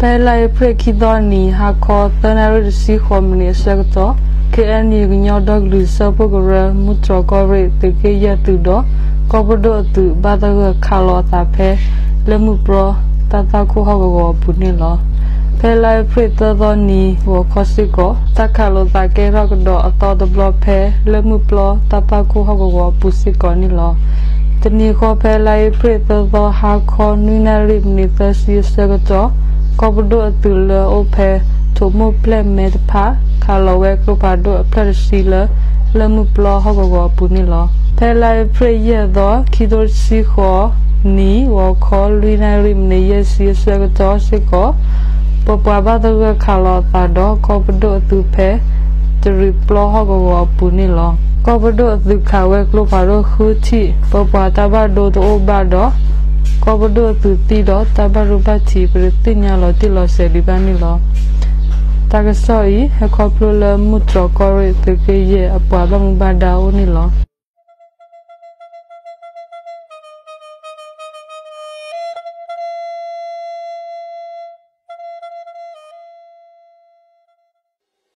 ဖဲလါအ့ဖြ့ၣ်ခံသီနံၤ ဟါခီသၢနၣ်ရံၣ်တဆံဃိးမံးနံးအဆၢကတီၢ် ခ့ၣ်အဲၣ်ယူၣ် ကညီဒီကလုာ်စၢဖှိၣ်ကရၢ မုၢ်တြီၢ်ကီၢ်ရ့ၣ် သုးက့ယဲၢ်သုးဒီး ကီၢ်ပဒိၣ်အသုး ဘၣ်သဂၢၢ်ခးလီၤအသးဖဲ လၢၢ်မုၢ်ပျီ တၢ်ပာ်ခိၣ်ဟီၣ်ကဝီၤအပူၤန့ၣ်လီၤ. ဖဲလါအ့ဖြ့ၣ်သၢသီနံၤ ဂီၤခီစ့ၢ်ကီး တၢ်ခးလိာ်သးကဲထီၣ်ကဒီးအသီတဘျီဖဲ လၢၢ်မုၢ်ပျီ တၢ်ပာ်ခိၣ်ဟီၣ်ကဝီၤအပူၤစ့ၢ်ကီးန့ၣ်လီၤ. တနံၤဃီဖဲလါအ့ဖြ့ၣ်သၢသီ ဟါခီနွံနၣ်ရံၣ်မံးနံးသၢဆံအဆၢကတီၢ် ကီၢ်ပဒိၣ်အသုးလၢအအိၣ်ဖဲ ထိးမိၢ်ဖျဲၣ်မဲတဖၣ် ခးလီၤဝဲကျိဖးဒိၣ်အဖျၢၣ်တဆံလၢ လၢၢ်မုၢ်ပျီဟီၣ်ကဝီၤအပူၤန့ၣ်လီၤ. ဖဲလါအ့ဖြ့ၣ်ယဲၢ်သီ ခံထိတဆံဃိးနံၤ ဂီၤခီလွံၢ်နၣ်ရံၣ်မံးနံးယဲၢ်ဆံအဆၢကတီၢ်စ့ၢ်ကီး ပပှၤဘၣ်သဂၢၢ်ခးလီၤအသးဒီး ကီၢ်ပဒိၣ်အသုးဖဲ တရံးပျီဟီၣ်ကဝီၤအပူၤန့ၣ်လီၤ. ကီၢ်ပဒိၣ်အသုးခးဝဲကျိဖးဒိၣ်ဃုထံၣ် ပပှၤတၢ်ဘၣ်ဒိတအိၣ်ဘၣ်ဒီး ကီၢ်ပဒိၣ်အသုးသံဒီး တၢ်ဘၣ်ဒိဘၣ်ထံး ပတသ့ၣ်ညါလီၤတံၢ်လီၤဆဲးဒံးဘၣ်န့ၣ်လီၤ. တၢ်ကစီၣ်အံၤ ဟဲခီဖျိလၢမုၢ်တြီၢ်ကီၢ်ရ့ၣ် သုးက့ယဲၢ်အပှၤဘၣ်မူဘၣ်ဒါအအိၣ်န့ၣ်လီၤ.